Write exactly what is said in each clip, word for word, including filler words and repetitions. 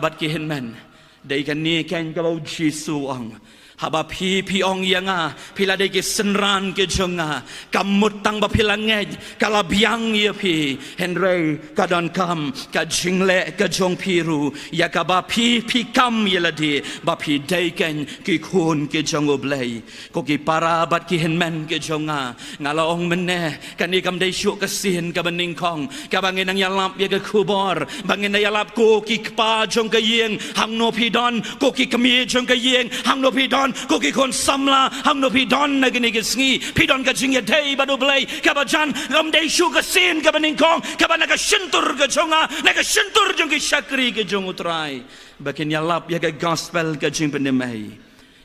Bad ki hynmen, dei kane keiñ kaba u Jisu u ong. Haba phi, phi ong ïa nga, phi la dei ki synran ki jong nga, kam mut tang ba phi la ngeit, ka la biang ïa phi, hynrei ka donkam ka jingleh ka jong phi ruh, ïa kaba phi, phi kam ïa lade, ba phi dei keiñ ki khun ki jong U Blei. Ko ki para bad ki hynmen ki jong nga, nga la ong mynne, kane kam dei shuh ka sien kaba nyngkong kaba ngin nang ïalap ïa ka khubor, ba ngin nang ïalap ko ki kpa jong ka ïing, hangno phi don, ko ki kmie jong ka ïing, hangno phi don, ko ki khun samla, hangno phi don na kine ki sngi, phi don ka jingïadei bad U Blei kaba jan, kam dei shuh ka sien kaba nyngkong kaba na ka shyntur ka jong nga, na ka shyntur jong ki shakri ki jong U Trai, ba kin ïalap ïa ka gospel ka jingpynim ei.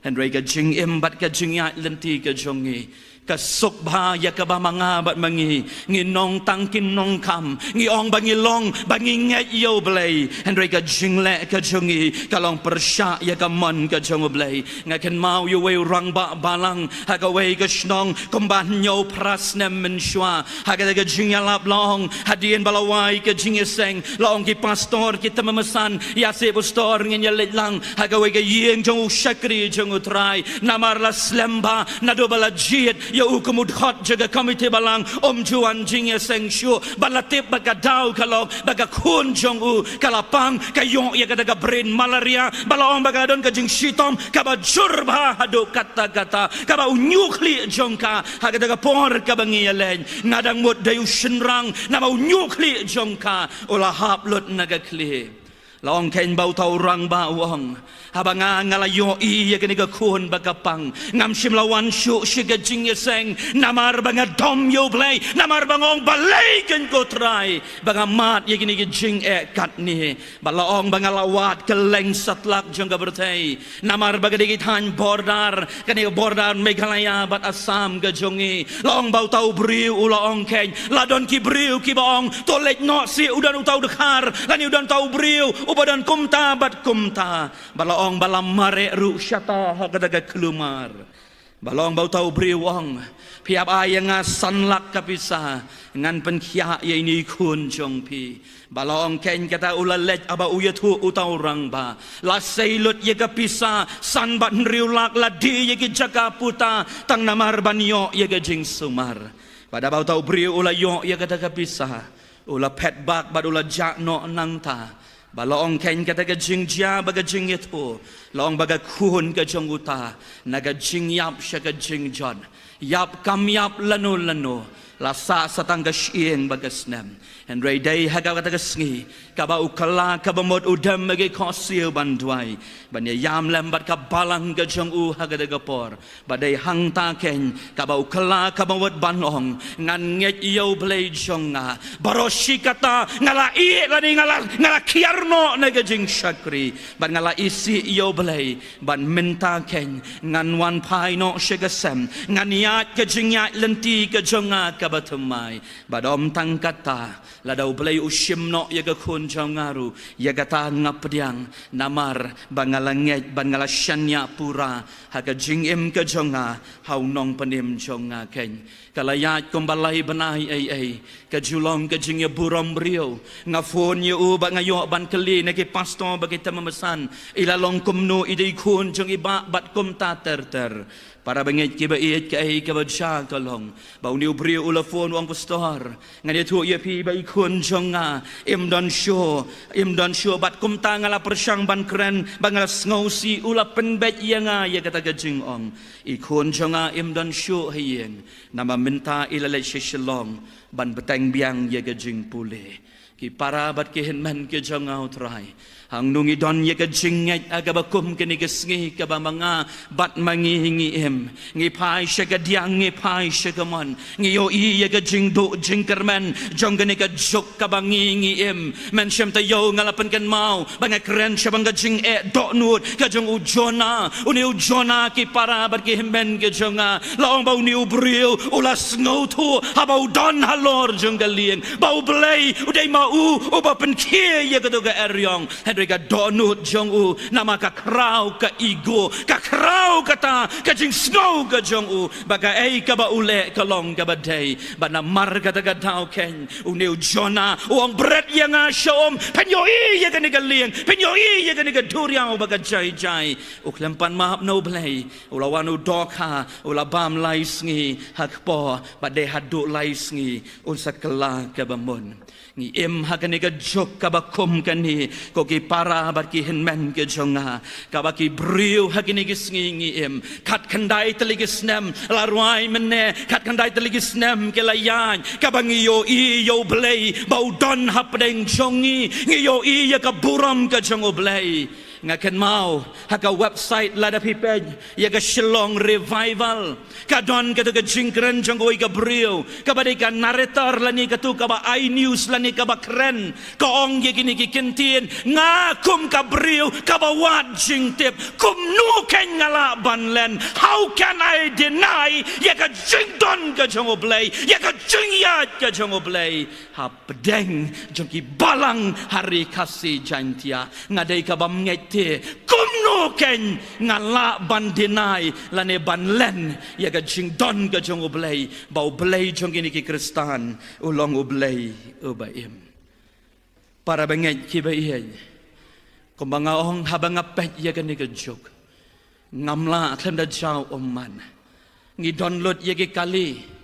Hynrei ka jingim bad ka jingïaid lynti ka jong ngi, ka suk bha ïa kaba ma nga bad ma ngi, ngi nong tang ki nongkam, ngi ong ba ngi long, ba ngi ngeit ïa U Blei, hynrei ka jingleh ka jong ngi ka long pyrshah ïa ka mon ka jong U Blei. Nga kynmaw ïa uwei u rangbah balang ha kawei ka shnong kumba hynñiew phra snem mynshuwa, ha kata ka jingïalap la ong, hadien ba la wai ka jingïaseng, la ong ki pastor ki tymmen basan, ïa se pastor ngin ïa leit lang ha kawei ka ïing jong u shakri jong U Trai, namar la slem bha naduh ba la jied ïa u kum u dkhot jong ka komiti balang, um ju wan jingïaseng shuh, ba la tip ba ka daw ka long ba ka khun jong u ka la pang, ka ïoh ïa kata ka brain malaria, ba la ong ba ka don ka jingshitom kaba jur bha haduh katta katta, kaba u ñiuhkhlieh jong ka ha kata ka por kaba ngi ïaleit. Nga dang mut dei u shynrang, namar u ñiuhkhlieh jong ka u la hap lut na ka khlieh. La ong keiñ ba uta u rangbah u ong, haba nga, nga la ïohi ïa kane ka khun ba ka pang, ngam shym la wan shuh sha ka jingïaseng, namar ba nga dom ïa U Blei, namar ba nga ong balei keiñ ko Trai ba nga mad ïa kine ki jingeh katne. Bad la ong ba nga la wad kylleng satlak jong ka pyrthei, namar ba ka dei ki thaiñ border, kane ka border Meghalaya bad Assam ka jong ngi. La ong ba uta u briew u la ong keiñ, la don ki briew kiba ong, to leit noh seh, u don uta u dkhar, lane u don uta u briew uba don kumta bad kumta. Bad la ong ba la mareh ruh shata ha kata ka kulmar. Bad la ong ba uta u briew u ong, phi hap ai ïa nga san lak ka pisa, ngan pynkhiah ïa ine i khun jong phi. Bad la ong keiñ kata u la leit, haba u ïathuh uta u rangbah, la sei lut ïa ka pisa san bad hynriew lak, la die ïa ki jaka puta tang namar ban ïoh ïa ka jingsumar. Bad haba uta u briew u la ïoh ïa kata ka pisa, u la phet bak bad u la jah noh nangta. Bad la ong keiñ kata ka jingjia bad ka jingïathuh, la ong ba ka khun ka jong uta, na ka jingïap sha ka jingjot, ïap kam ïap lano lano, la sah sa tang ka shyieng bad ka snem. Hynrei dei ha kata ka sngi kaba u kylla kaba mut u dem ha ki khohsiew ban duwai, ban ïaïam lem bad ka balang ka jong u ha kata ka por. Bad dei hangta keiñ kaba u kylla kaba mut ban ong, ngan ngeit ïa U Blei jong nga, baroh shi katta nga la ïeh lane nga la, nga la khiar noh na ka jingshakri, bad nga la isih ïa U Blei, bad mynta keiñ ngan wan phai noh sha ka sem, ngan ïaid ka jingïaid lynti ka jong nga kaba thymmai. Bad ym tang kata, lada U Blei u shim noh ïa ka khun jong nga ruh, ïa kata nga pdiang, namar ba nga la ngeit bad nga la shaniah pura ha ka jingim ka jong nga ha U Nongpynim jong nga keiñ. Ka la ïaid kumba lai bnai ei ei, ka ju long ka jingïaburom briew. Nga phone ïa u bad nga ïoh ban kylli na ki pastor bad ki tymmen basan, i la long kumno, i dei khun jong i bah bad kumta ter ter. Para bangeit kiba ïeit, kaei kaba jia ka long ba une u briew u la phone u ong, pastor, ngan ïathuh ïa phi ba i khun jong nga im don shuh, im don shuh, bad kumta nga la pyrshang ban kren, ba nga la sngewsih, u la pynbeit ïa nga ïa kata ka jingong, i khun jong nga im don shuh ha ïing, namar mynta i la leit sha Shillong ban bteng biang ïa ka jingpule. Ki para bad ki hynmen ki jong nga U Trai, hangno ngi don ïa ka jingngeit ha kaba kum kane ka sngi kaba ma nga bad ma ngi ngi im? Ngi phai sha ka diang, ngi phai sha ka mon, ngi ïohi ïa ka jingduh jingkyrmen jong kane ka juk kaba ngi ngi im. Mynshem taïew nga la pynkynmaw ba nga kren shaphang ka jingeh dohnud ka jong u Jonah. Une u Jonah, ki para bad ki hynmen ki jong nga, la ong ba une u briew u la sngewthuh haba u don halor jong ka lieng ba U Blei u dei ma u uba pynkhie ïa katu ka eriong, hynrei ka dohnud jong u, namar ka khraw ka ego, ka khraw kata ka jingsngew ka jong u ba kaei kaba u leh ka long kaba dei. Bad namar kata ka daw keiñ une u Jonah u ong, bret ïa nga sha um, pynïohi ïa kane ka lieng, pynïohi ïa kane ka duriaw ba ka jai jai. U khlem pan map na U Blei, u la wan u dohkha, u la bam lai sngi ha kpoh, bad dei haduh lai sngi un sa kylla kaba mut. Ngi im ha kane ka juk kaba kum kane, ko ki para bad ki hynmen ki jong nga, kaba ki briew ha kine ki sngi ngi im. Khatkhyndai tylli ki snem la rwai mynne, khatkhyndai tylli ki snem ki la ïaid, kaba ngi ïohi ïa U Blei ba u don hapdeng jong ngi, ngi ïohi ïa ka burom ka jong U Blei. Nga kynmaw ha ka website, lada phi peit ïa ka Shillong Revival, ka don katu ka jingkren jong kawei ka briew kaba dei ka narrator lane katu kaba ai news lane kaba kren. Ka ong ïa kine ki kyntien, nga kum ka briew kaba wad jingtip, kumno keiñ nga lah ban len? How can I deny ïa ka jingdon ka jong U Blei, ïa ka jingïaid ka jong U Blei hapdeng jong ki balang ha Ri Khasi Jaintia? Nga dei kaba ngeit te, kumno keiñ nga lah ban deny lane ban len ïa ka jingdon ka jong U Blei, ba U Blei jong kine ki Khristan u long U Blei uba im. Para bangeit kiba ïeit, kumba nga ong, haba nga peit ïa kane ka juk, ngam lah khlem da jaw ummat. Ngi don lut ïa ki kali.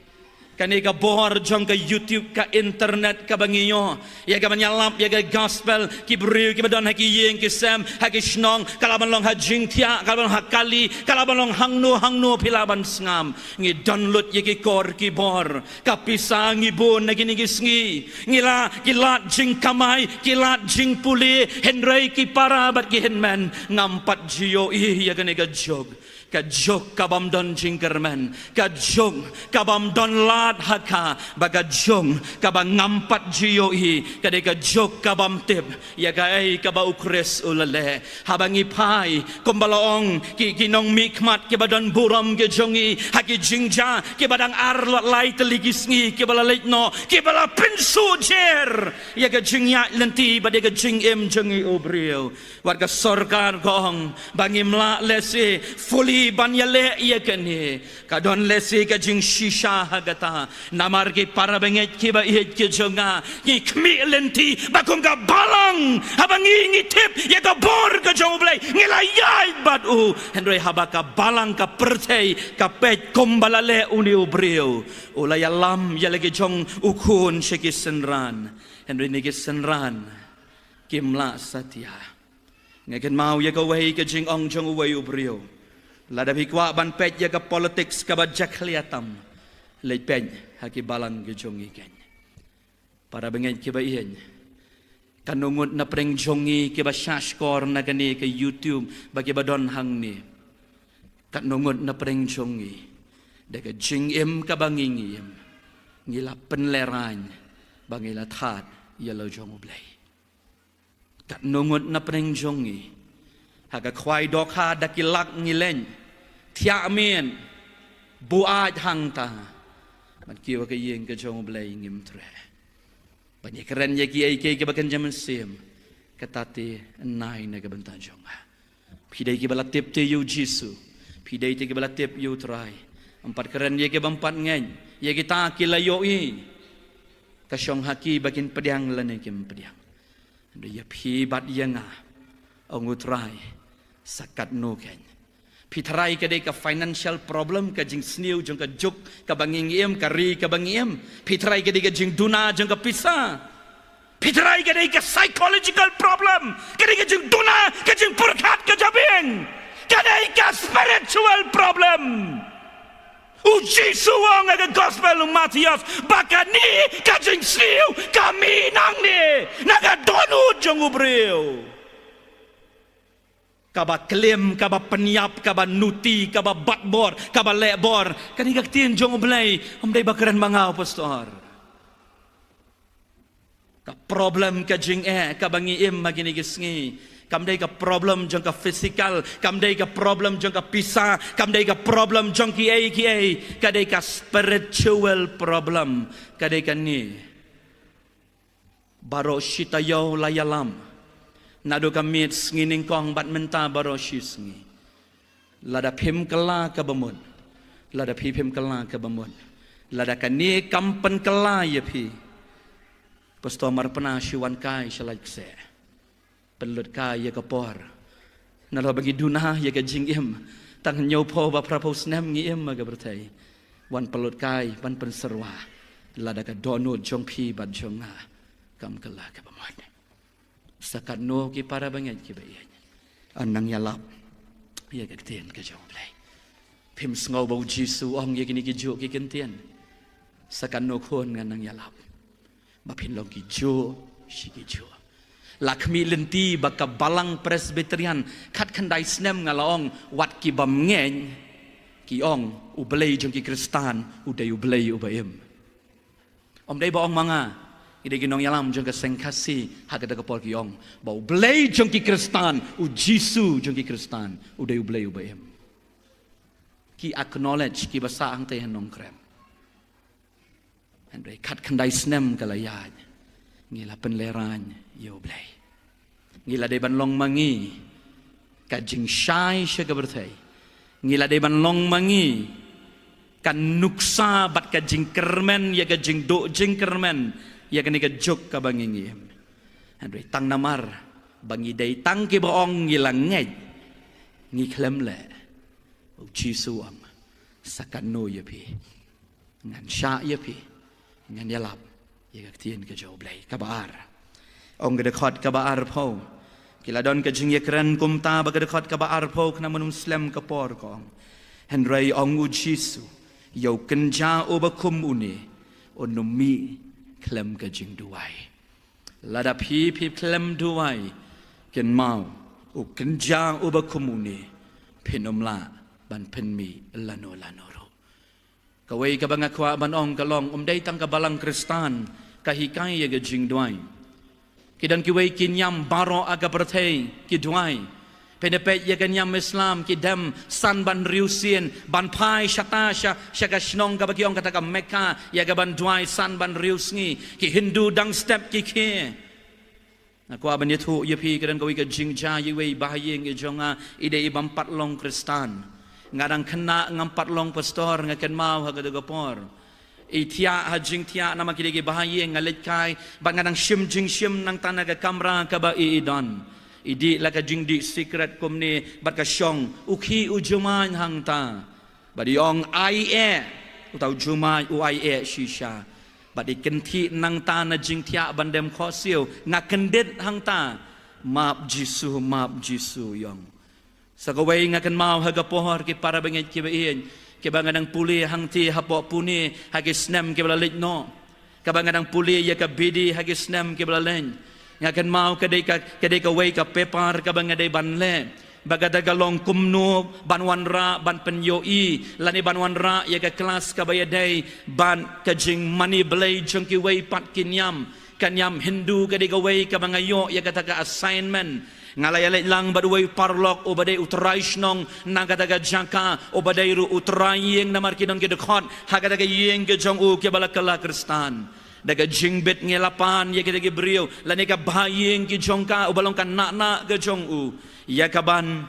Kane ka bor jong ka YouTube, ka internet kaba ngi ïoh ïa kaban ïalap ïa ka gospel, ki briew kiba don ha ki ïing ki sem, ha ki shnong, ka lah ban long ha jingthiah, ka lah ban long ha kali, ka lah ban long hangno hangno phi lah ban sngap. Ngi don lut ïa ki kor ki bor. Ka pisa ngi bun na kine ki sngi. Ngi la, ki lad jingkamai, ki lad jingpule, hynrei ki para bad ki hynmen, ngam pat ju ïohi ïa kane ka juk. Ka juk kabym don jingkyrmen, ka juk kabym don lad ha ka, bad ka juk kaba ngam pat ju ïohi, ka dei ka juk kabym tip ïa kaei kaba U Khrist u la leh. Haba ngi phai, kumba la ong, ki, ki nongmihkhmat kiba don burom ki jong ngi, ha ki jingjia kiba dang ar lad lai tylli ki sngi kiba la leit noh, kiba la pynsuh jer ïa ka jingïaid lynti bad ïa ka jingim jong ngi u briew. Wat ka sorkar ka ong ba ngim lah lehse fully ban ïaleh ïa kane. Ka don lehse ka jingshisha ha kata. Namar ki para bangeit kiba ïeit ki jong nga, ngi khmih lynti ba kum ka balang, haba ngi, ngi tip ïa ka bor ka jong U Blei, ngi la ïaid bad u. Hynrei haba ka balang, ka pyrthei ka peit kumba la leh une u briew, u la ïalam ïa la ki jong u khun sha ki synran. Hynrei ne ki synran kim lah satia. Nga kynmaw ïa kawei ka jingong jong uwei u briew, lada phi kwah ban peit ïa ka politics kaba jakhlia tam, leit peit ha ki balang ki jong ngi keiñ. Para bangeit kiba ïeit, katno ngut na pdeng jong ngi kiba shahshkor na kane ka YouTube ba kiba don hangne? Katno ngut na pdeng jong ngi, da ka jingim kaba ngi, ngi im, ngi la pynlehraiñ ba ngi la thad ïa la jong U Blei? Katno ngut na pdeng jong ngi, ha ka khwai dohkha da ki lak ngi leit, thiah miet, buaid hangta, ban kiew ha ka ïing ka jong U Blei ngim treh? Ban ïakren ïa kiei kiei kiba kynja mynsiem, kata te nai na ka bynta jong nga. Phi dei kiba la tip te ïa u Jisu, phi dei te kiba la tip ïa u Trai. Ym pat kren ïa kiba ym pat ngeit, ïa kita ki la ïohi. Ka shong ha ki ba kin pdiang lane kim pdiang. Hynrei ïa phi bad ïa nga, ong u Trai, sa katno keiñ. Phi tharai ka dei ka financial problem, ka jingsniew jong ka juk kaba ngi, ngi im, ka ri kaba ngi im? Phi tharai ka dei ka jingduna jong ka pisa? Phi tharai ka dei ka psychological problem, ka dei ka jingduna, ka jingpyrkhat ka jabieng? Ka dei ka spiritual problem. U Jisu u ong ha ka gospel u Mathaios ba kane ka jingsniew ka mih nangne na ka dohnud jong u briew. Kaba klim, kaba pynïap, kaba nuti, kaba bat bor, kaba leh bor, ka dei ka ktien jong U Blei, ym dei ba kren ma nga u pastor. Ka problem ka jingeh kaba ngi im ha kine ki sngi, kam dei ka problem jong ka physical, kam dei ka problem jong ka pisa, kam dei ka problem jong kiei kiei, ka dei ka spiritual problem, ka dei kane. Baroh shi taïew la ïalam. Naduh ka miet sngi nyngkong bad mynta baroh shi sngi. Lada phim kylla kaba mut. Lada phi phim kylla kaba mut. Lada kane kam pynkylla ïa phi. Pastor Marpna shu wan kai sha Laitkaseh. Pynlut kai ïa ka por. Nalor ba ngi duna ïa ka jingim. Tang hynñiewphew ba phraphew snem ngi im ha ka pyrthei. Wan pynlut kai, wan pynsyrwa. Lada ka dohnud jong phi bad jong nga. Kam kylla kaba mut. Sa katno ki para bangeit kiba ïeit. Yn nang ïalap. Ïa ka ktien ka jong U Blei. Phim sngew ba U Jisu ong ïa kine ki juh ki kyntien. Sa katno khun ngan nang ïalap. Ba phin long ki juh, shi ki juh. La khmih lynti ba ka balang Presbyterian, khatkhyndai snem nga la ong, wat ki bym ngeit, ki ong, U Blei jong ki Khristan, u dei U Blei uba im. Ym dei ba ong ma nga, ngi dei ki nongïalam jong ka seng Khasi, ha kata ka por ki ong, ba U Blei jong ki Khristan, U Jisu jong ki Khristan, u dei U Blei uba im. Ki acknowledge, kiba sah hangtei ha Nongkrem. Hynrei khatkhyndai snem ka la ïaid. Ngi la pynlehraiñ ïa U Blei. Ngi la dei ban long ma ngi ka jingshai sha ka pyrthei. Ngi la dei ban long ma ngi ka nuksa bad ka jingkyrmen ïa ka jingduh jingkyrmen ïa kane ka juk kaba ngi ngi im. Hynrei tang namar ba ngi dei tang kiba ong ngi la ngeit. Ngi khlem leh. U Jisu ong sa katno ïa phi. Ngan shah ïa phi. Ngan ïalap ïa ka ktien ka jong U Blei. Kaba ar. Ong ka dkhot kaba arphew. Ki la don ka jingïakren kumta ba ka dkhot kaba arphew khnang ba ym slem ka por ka ong. Hynrei ong U Jisu, ïa u kynja uba kum une, un ym mih khlem ka jingduwai. Lada phi phi khlem duwai, kynmaw, u kynja uba kum une, phin ym lah ban pynmih lano lano ruh. Kawei kaba nga kwah ban ong ka long, ym dei tang ka balang Khristan ka hikai ïa ka jingduwai. Ki don kiwei ki niam baroh ha ka pyrthei ki duwai. Phin ïa peit ïa ka niam Islam ki dem san ban hynriew sien ban phai shata sha, sha ka shnong kaba ki ong kata ka Mecca ïa ka ban duwai san ban hynriew sngi. Ki Hindu dang step ki khie. Nga kwah ban ïathuh ïa phi ka don kawei ka jingjia ïa iwei i bahaïing i jong nga, i dei i bym pat long Khristan. Nga dang khynnah ngam pat long pastor, nga kynmaw ha kata ka por. I thiah ha jingthiah namar ki dei ki bahaïing, nga leit kai bad nga dang shim jingshim nangta na ka kamra kaba i i don. I dih la ka jingdih sikret kumne bad ka shong, u khih u jumai hangta. Bad i ong ai eh, uta u jumai u ai eh shisha. Bad i kynthih nangta na jingthiah ban dem khohsiew, nga kyndit hangta. Map Jisu, map Jisu, i ong. Sa kawei nga kynmaw ha ka por ki para bangeit kiba ïeit, kiba nga dang pule hangtei hapoh Pune ha ki snem kiba la leit noh. Kaba nga dang pule ïa ka B.D. ha ki snem kiba la leit. Nga kynmaw ka dei ka, ka dei kawei ka paper kaba nga dei ban leh. Ba kata ka long kumno ban wanrah ban pynïohi lane ban wanrah ïa ka klas kaba ïadei bad ka jingmane Blei jong kiwei pat ki niam. Ka niam Hindu ka dei kawei kaba nga ïoh ïa kata ka assignment. Nga la ïaleit lang bad uwei u paralok uba dei u trai shnong na kata ka jaka, uba dei ruh u trai ïing namar ki don ki dkhot ha kata ka ïing ka jong u kiba la kylla Khristan. Da ka jingbit ngi la pan ïa kita ki briew lane ka bahaïing ki jong ka, uba long ka nahnah ka jong u, ïa ka ban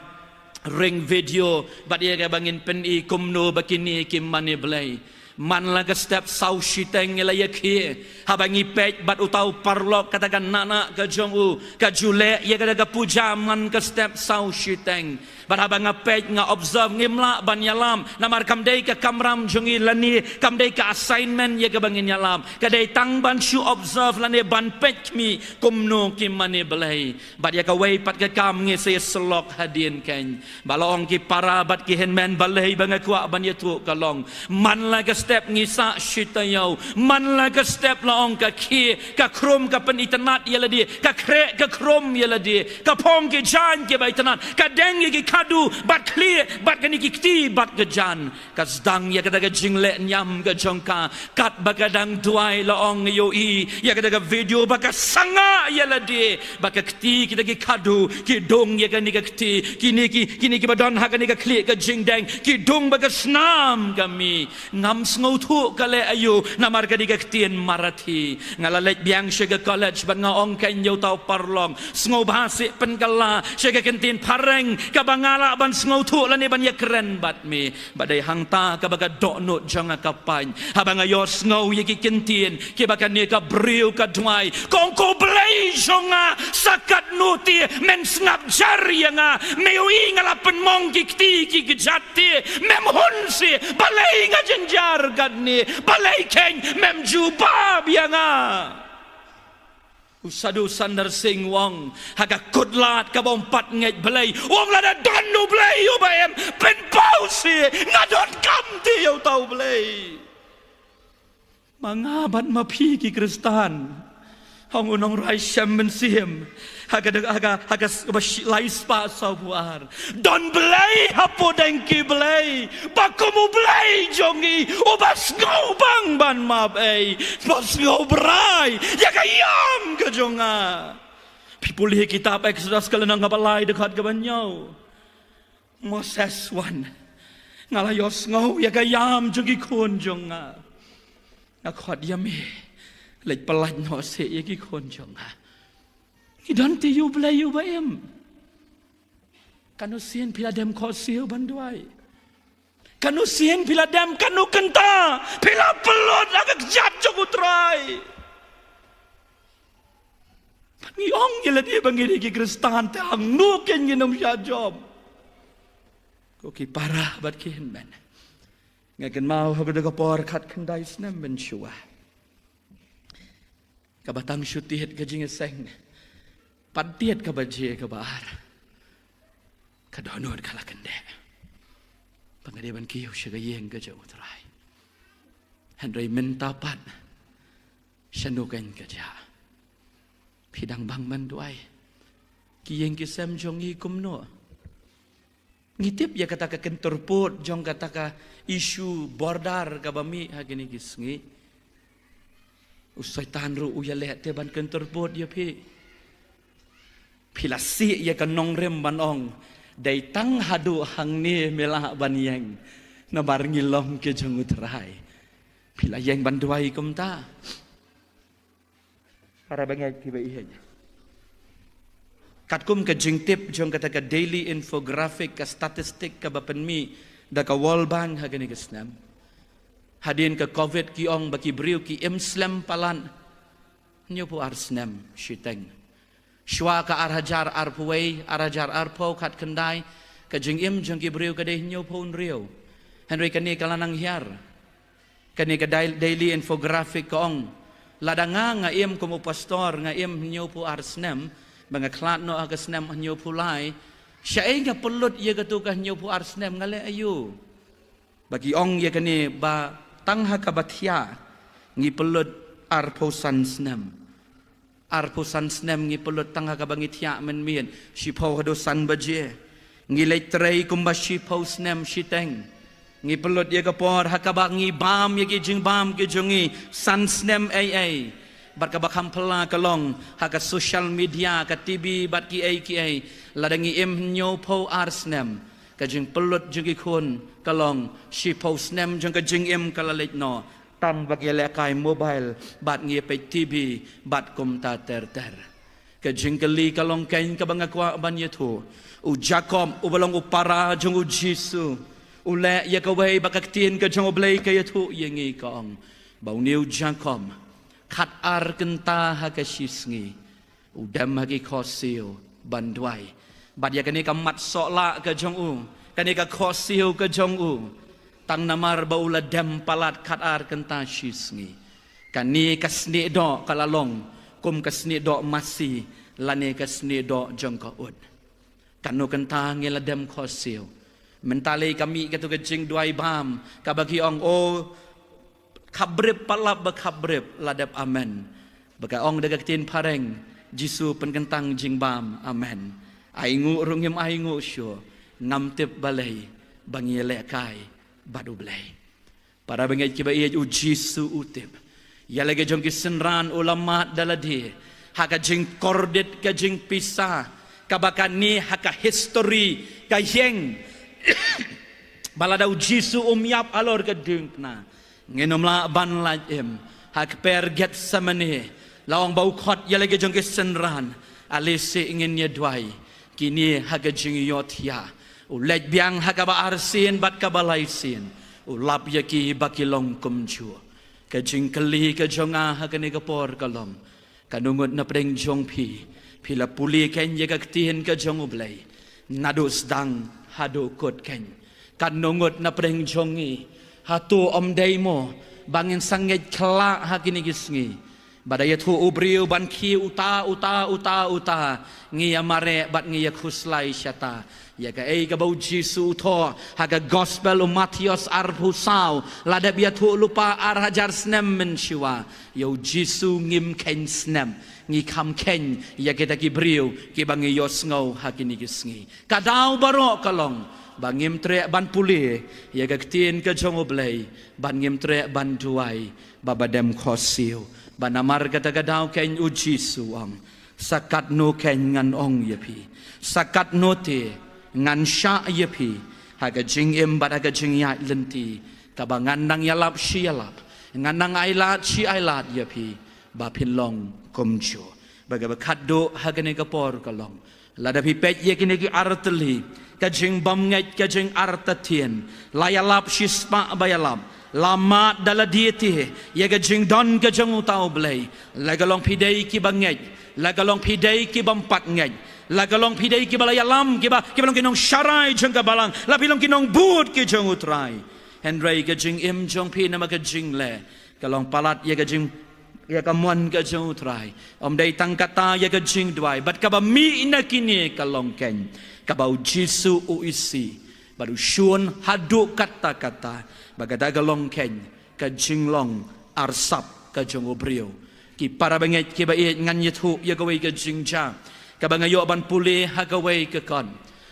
ring video bad ïa ka ba ngin pyni kumno ba kine ki mane Blei. Man la ka step saw shiteng ngi la ïakhie. Haba ngi peit bad uta u paralok kata ka nahnah ka jong u ka ju leh ïa kata ka puja man ka step saw shiteng. Bad haba nga peit nga observe ngim lah ban ïalam namar kam dei ka kamram jong ngi lane kam dei ka assignment ïa kaba ngin ïalam. Ka dei tang ban shu observe lane ban peit khmih kumno ki mane Blei. Bad ïa kawei pat ka kam ngi sa ïasyllok hadien keiñ. Ba la ong ki para bad ki hynmen, balei ba nga kwah ban ïathuh ka long, man la ka step ngi sah shi taïew, man la ka step la ong ka khie, ka khrum, ka pynitynnad ïa lade, ka khreh ka khrum ïa lade, ka phong ki jaiñ kiba itynnad, ka deng ïa ki khadduh bad khlieh bad kane ki kti bad ka jan. Ka sdang ïa kata ka jingleh niam ka jong ka, katba ka dang duwai la ong ïohi ïa kata ka video ba ka sangah ïa lade, ba ka kti kita ki khadduh ki dung ïa kane ka kti, kine ki, kine kiba don ha kane ka khlieh ka jingdeng ki dung ba ka snam ka mih. Ngam sngewthuh ka leh aïu, namar ka dei ka ktien Marathi. Nga la leit biang sha ka college bad nga ong kein ïa uta u paralok, sngewbha seh pynkylla sha ka ktien phareng kaba nga lah ban sngewthuh lane ban ïakren bad me. Bad dei hangta kaba ka dohnud jong nga ka pait, haba nga ïohsngew ïa ki ktien kiba kane ka briew ka duwai, ka ong, ko Blei jong nga, sa katno te men sngap jar ïa nga? Me ïohi nga la pynmong ki kti ki kjat te, mem hun seh, balei nga jynjar katne? Balei kein mem jubab ïa nga? U Sadhu Sundar Singh u ong, ha ka kut lad kaba um pat ngeit Blei, u ong, lada don u Blei uba im, pynpaw seh, nga donkam te ïa uta u Blei. Ma nga bad ma phi ki Khristan, ong u nongrwai Shem Mynsiem, ha ka, ha ka, ha ka s-, ba shi-, lai spah saw phew ar. Don Blei hapdeng ki blei, ba kum u Blei jong ngi, uba sngewbang ban map ei, ba sngewbrai ïa ka ïam ka jong nga. Phi pule kitab Exodus ka lynnong kaba lai dkhot kaba hynñiew. Moses wan, nga la ïohsngew ïa ka ïam jong ki khun jong nga. Nga khot ïa me, leit pyllait noh seh ïa ki khun jong nga. Ngi don te ïa u Blei uba im. Katno sien phi la dem khohsiew ban duwai? Katno sien phi la dem, katno kynta phi la pynlut ha ka kjat jong u Trai? Ngi ong ïa lade ba ngi dei ki Khristan, te hangno kein ngin ym shah jop? Ko ki para bad ki hynmen, nga kynmaw ha kata ka por khatkhyndai snem mynshuwa, kaba tang shu tied ka jingïaseng, pat tied kaba jia kaba ar, ka dohnud ka la kyndeh ba nga dei ban kiew sha ka ïing ka jong u Trai. Hynrei mynta pat, shano kein ka jia? Phi dang bang ban duwai? Ki ïing ki sem jong ngi kumno? Ngi tip ïa kata ka kyntur pud jong kata ka issue border kaba mih ha kine ki sngi. U Soitan ruh u ïaleh te ban kyntur pud ïa phi. Phi la sih ïa ka nongrim ban ong, dei tang haduh hangne me lah ban ïeng, namar ngi long ki jong u Trai. Phi la ïeng ban duwai kumta? Para bangeit kiba ïeit, katkum ka jingtip jong kata ka daily infographic, ka statistic kaba pynmih da ka World Bank ha kane ka snem, hadien ka covid ki ong ba ki briew ki im slem palat hynñiewphew ar snem shiteng. Shuwa ka ar hajar arphew wei, ar hajar arphew khatkhyndai, ka jingim jong ki briew ka dei hynñiewphew hynriew. Hynrei kane ka la nang hiar. Kane ka dai-, daily infographic ka ong, lada nga, nga im kum u pastor, nga im hynñiewphew ar snem, ba nga khlad noh ha ka snem hynñiewphew lai, shaei nga pynlut ïa kato ka hynñiewphew ar snem, nga leh aïu? Ba ki ong ïa kane ba tang ha kaba thiah ngi pynlut arphew san snem. Arphew san snem ngi pynlut tang ha kaba ngi thiah mynmiet, shiphew haduh san baje. Ngi leit trei kumba shiphew snem shiteng. Ngi pynlut ïa ka por ha kaba ngi bam ïa ki jingbam ki jong ngi san snem ei ei. Bad kaba kham phylla ka long ha ka social media, ka T V bad kiei kiei. Lada ngi im hynñiewphew ar snem, ka jingpynlut jong ki khun ka long shiphew snem jong ka jingim ka la leit noh tang ba ngi lehkai mobile bad ngi peit T V bad kumta ter ter. Ka jingkylli ka long kein kaba nga kwah ban ïathuh. U Jakob uba long u para jong u Jisu, u leh ïa kawei ba ka ktien ka jong U Blei ka ïathuh ïa ngi, ka ong ba une u Jakob khat ar kynta ha ka shisngi u dem ha ki khohsiew ban duwai. Bad ïa kane ka mat sohlah ka jong u, kane ka khohsiew ka jong u, tang namar ba u la dem palat khat ar kynta shisngi, kane ka snieh doh ka la long kum ka snieh doh masi lane ka snieh doh jong ka ut. Kano kynta ngi la dem khohsiew? Mynta lei ka mih kato ka jingduwai bam kaba ki ong, o, khabrip, palat ba khabrip la dep amen. Ba ka ong da ka ktien phareng, Jisu pynkyntang jingbam, amen. Ai nguh ruh ngim ai nguh shuh, ngam tip balei ba ngi lehkai bad U Blei. Para bangeit kiba ïeit, u Jisu u tip ïa la ka jong ki synran, u la mad da lade ha ka jingkordit ka jingpisa kaba kane ha ka history ka ïeng ba lada u Jisu um ïap halor ka diengphna, Ngin ym lah ban lait im. Ha kper Gethsemane, la ong ba u khot ïa la ki jong ki synran. Ale seh ngin ïa duwai. Kine ha ka jingïohthiah, u leit biang ha kaba arsien bad kaba laisien. U lap ïa ki ba ki long kumjuh. Ka jingkylli ka jong nga ha kane ka por ka long, kano ngut na pdeng jong phi, phi la pule keiñ ïa ka ktien ka jong U Blei naduh sdang haduh kut keiñ? Kano ngut na pdeng jong ngi, hato ym dei mo ba ngin sa ngeit khyllah ha kine ki sngi? Ba da ïathuh u briew ban khie uta uta uta uta, ngi ïa mareh bad ngi ïa khuslai shata. Ïa kaei kaba u Jisu u thoh ha ka Gospel u Mathaios arphew saw, la dep ïathuh lypa ar hajar snem mynshuwa. Ïa u Jisu ngim kheiñ snem, ngi kham kheiñ ïa kita ki briew kiba ngi ïohsngew ha kine ki sngi. Ka daw baroh ka long ba ngim treh ban pule ïa ka ktien ka jong U Blei, bad ngim treh ban duwai ba ba dem khohsiew. Ba namar kata ka daw keiñ u Jisu u ong, sa katno keiñ ngan ong ïa phi? Sa katno te ngan shah ïa phi ha ka jingim bad ha ka jingïaid lynti, kaba ngan nang ïalap shi ïalap, ngan nang ailad shi ailad ïa phi, ba phin long kumjuh? Ba kaba khatduh ha kane ka por ka long, lada phi peit ïa kine ki artylli, ka jingbymngeit, ka jingartatien, la ïalap shispah ba ïalap, la mad da lade te ïa ka jingdon ka jong uta U Blei. La ka long phi dei kiba ngeit, la ka long phi dei kibym pat ngeit, la ka long phi dei kiba la ïalam, kiba, kiba long ki nongsharai jong ka balang, la phi long ki nongbud ki jong U Trai. Hynrei ka jingim jong phi namar ka jingleh, ka long palat ïa ka jing, ïa ka mon ka jong U Trai. Ym dei tang kata, ïa ka jingduwai. Bad kaba mih na kine ka long keiñ, kaba u Jisu u isih bad u shun haduh katta katta. Ba kata ka long keiñ ka jinglong arsap ka jong u briew. Ki para bangeit kiba ïeit, ngan ïathuh ïa kawei ka jingjia kaba nga ïoh ban pule ha kawei ka kot.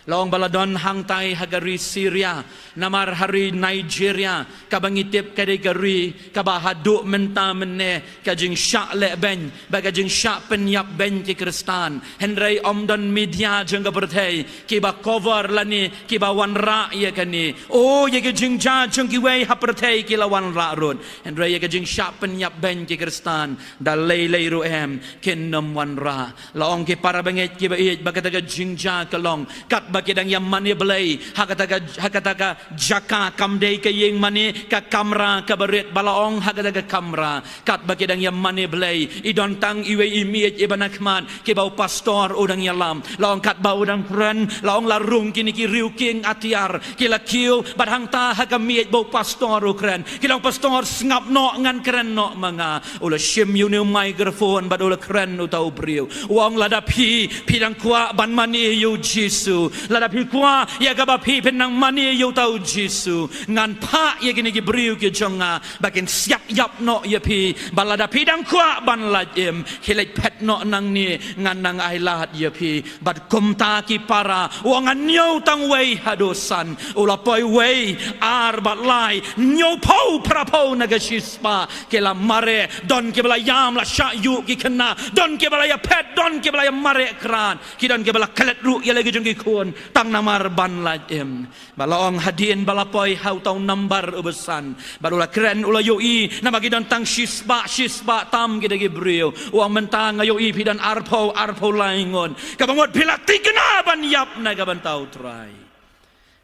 La ong ba la don hangtai ha ka ri Syria, namar ha ri Nigeria, kaba ngi tip ka dei ka ri kaba haduh mynta mynne ka jingshah lehbeiñ bad ka jingshah pynïap beiñ ki Khristan. Hynrei ym don media jong ka pyrthei kiba cover lane kiba wanrah ïa kane. O, ïa ki jingjia jong kiwei ha pyrthei ki la wanrah ruh, hynrei ïa ka jingshah pynïap beiñ ki Khristan da lei lei ruh em kin ym wanrah. La ong ki para bangeit kiba ïeit ba kata ka jingjia ka long katba ki dang ïa mane Blei ha kata ka, ha kata ka jaka, kam dei ka ïing mane, ka kamra kaba rit, ba la ong ha kata ka kamra katba ki dang ïa mane Blei. I don tang iwei i miej iba na khmat, kiba u pastor u dang ïalam. La ong katba u dang kren, la ong la rung kine ki riew kieng atiar ki la kiew bad hangta ha ka miej ba u pastor u kren. Ki la ong, "Pastor, sngap noh, ngan kren noh ma nga." U la shim ïa une u microphone bad u la kren uta u briew. U ong, "Lada phi, phi dang kwah ban mane ïa u Jisu, lada phi kwah ïa kaba phi phin nang mane ïa uta u Jisu, ngan phah ïa kine ki briew ki jong nga ba kin siat ïap noh ïa phi. Bad lada phi dang kwah ban lait im, khie leit phet noh nangne, ngan nang ailad ïa phi." Bad kumta ki para, u ong, "Ngan ñiew tang wei haduh san." U la poi wei, ar bad lai, hynñiewphew, phraphew na ka shispah ki la mareh. Don kiba la ïam, la shah ïuh ki khynnah, don kiba la ïa phet, don kiba la ïa mareh krad, ki don kiba la klet ruh ïa la ki jong ki khun tang namar ban lait im. Bad la ong, hadien ba la poi ha uta u nambar uba san, bad u la kren, u la ïohi namar ki don tang shispah, shispah tam kita ki briew. U ong, "Mynta nga ïohi phi don arphew, arphew lai ngut. Kaba mut phi la thikna ban ïap na ka bynta u Trai."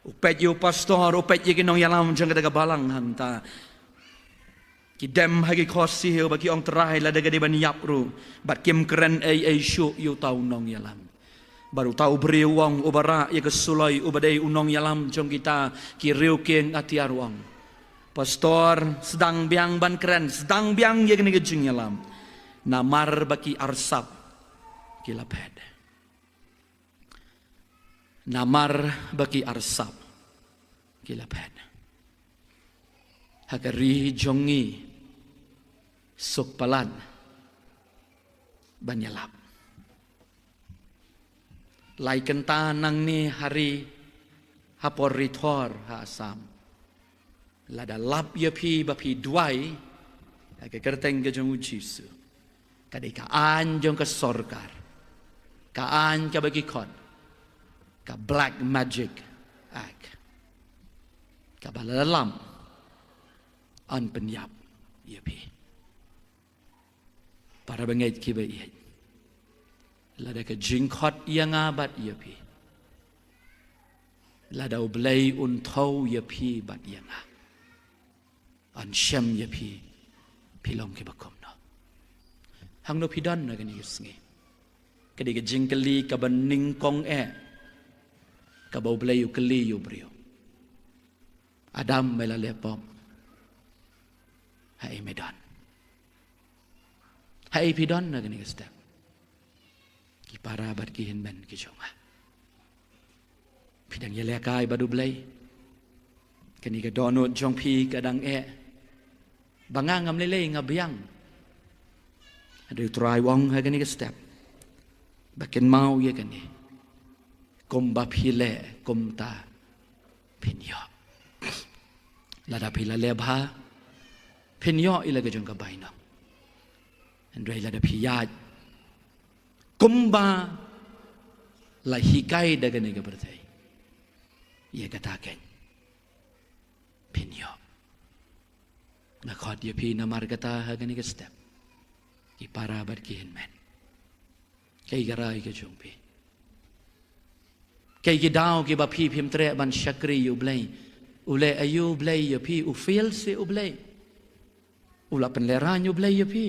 U peit ïa u pastor, u peit ïa ki nongïalam jong kata ka balang hangta. Ki dem ha ki khohsiew bad ki ong, "Trai, lada ka dei ban ïap ruh." Bad kim kren ei ei shuh ïa uta u nongïalam. Bad uta u briew u ong, uba rah ïa ka suloi, uba dei u nongïalam jong kita ki riew kieng atiar, u ong, "Pastor, sdang biang ban kren, sdang biang ïa kane ka jingïalam. Namar ba ki arsap ki la phet. Namar ba ki arsap ki la phet. Ha ka ri jong ngi, suk palat ban ïalap. Lai kynta nangne ha ri, ha por ri thor ha Assam, lada lap ïa phi ba phi duwai ha ka kyrteng ka jong u Jisu, ka dei ka aiñ jong ka sorkar, ka aiñ kaba ki khot ka Black Magic Act, kaba la lam yn pynïap ïa phi. Para bangeit kiba ïeit, lada ka jingkhot ïa nga bad ïa phi, lada U Blei un thew ïa phi bad ïa nga, yn shem ïa phi, phi long kiba kumno? Hangno phi don na kane ka sngi? Ka dei ka jingkylli kaba nyngkong eh kaba U Blei u kylli ïa u briew. Adam, me la leh pop? Haei me don? Haei phi don na kane ka step? Ki para bad ki hynmen ki jong nga, phi dang ïalehkai bad U Blei? Kane ka dohnud jong phi ka dang eh ba nga ngam lei lei, nga biang. Hynrei U Trai u ong ha kane ka step ba kynmaw ïa kane, kumba phi leh kumta phin ïoh. Lada phi la leh bha, phin ïoh ïa la ka jong ka bainong. Hynrei lada phi ïaid kumba la hikai da kane ka pyrthei, ïa kata keiñ phin ïoh. Nga khot ïa phi namar kata ha kane ka step, ki para bad ki hynmen. Kaei ka rai ka jong phi? Kaei ki daw kiba phi phim treh ban shakri ïa U Blei? U leh aïu U Blei ïa phi? U fail seh U Blei. U la pynlehraiñ U Blei ïa phi?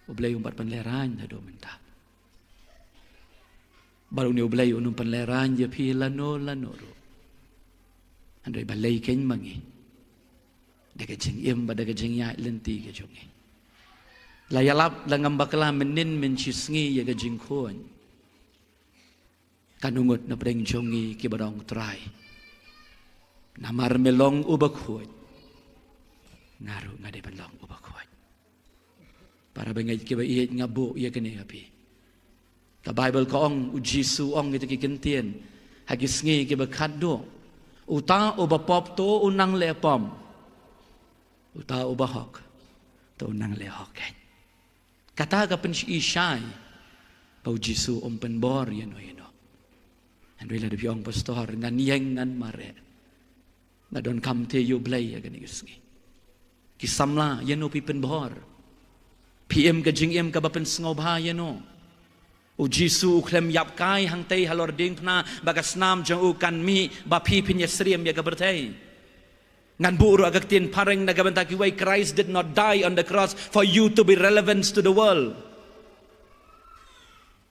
U Blei um pat pynlehraiñ haduh mynta. Bad une U Blei un ym pynlehraiñ ïa phi lano lano ruh. Hynrei balei keiñ ma ngi, da ka jingim bad da ka jingïaid lynti ka jong ngi, la ïalap la ngam bakla mynnin mynshisngi ïa ka jingkhuid. Kan ngut na pdeng jong ngi kiba ong, Trai, namar me long uba khuid, nga ruh nga dei ban long uba khuid. Para bangeit kiba ïeit, nga buh ïa kane ha phi. Ka Baibl ka ong, U Jisu u ong ïa kita ki kyntien ha ki sngi kiba khatduh, uta uba pop to u nang leh pop, uta uba hok to u nang leh hok keiñ. Kata ka pyni shai ba U Jisu um pynbor ïano ïano. Hynrei lada phi ong, Pastor, ngan ïeng, ngan mareh, nga donkam te ïa U Blei ha kane ka sngi. Ki samla, ïano phi pynbor? Phi im ka jingim kaba pynsngewbha ïano? U Jisu u khlem ïap kai hangtei halor diengphna ba ka snam jong u kan mih ba phi phin ïasyriem ïa ka pyrthei. Ngan buh ruh ha ka ktien phareng na ka bynta kiwei, Christ did not die on the cross for you to be relevant to the world.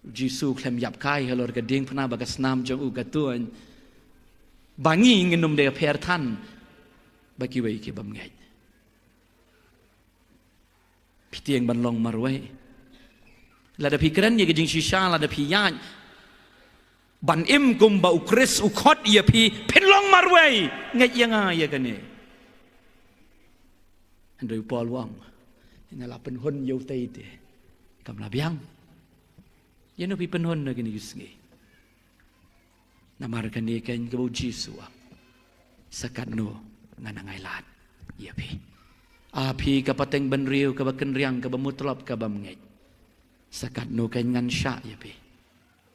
U Jisu u khlem ïap kai halor ka diengphna ba ka snam jong u ka tuid ba ngi ngin ym dei pher than bad kiwei ki bym ngeit. Phi tieng ban long marwei? Lada phi kren ïa ka jingshisha, lada phi ïaid ban im kumba U Khrist u khot ïa phi, phin long marwei. Ngeit ïa nga ïa kane. Hynrei u Paul u ong, nga la pynhun ïa utei te kam la biang. Ïano phi pynhun na kine ki sngi? Namar kane keiñ kaba U Jisu u ong, sa katno ngan nang ailad ïa phi, a phi ka pateng bynriew kaba kynriang, kaba mutlop, kaba bym ngeit. Sa katno keiñ ngan shah ïa phi,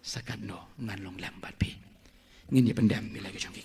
sa katno ngan long lem bad phi. Ngin ïa pyndem ïa la ka jong ki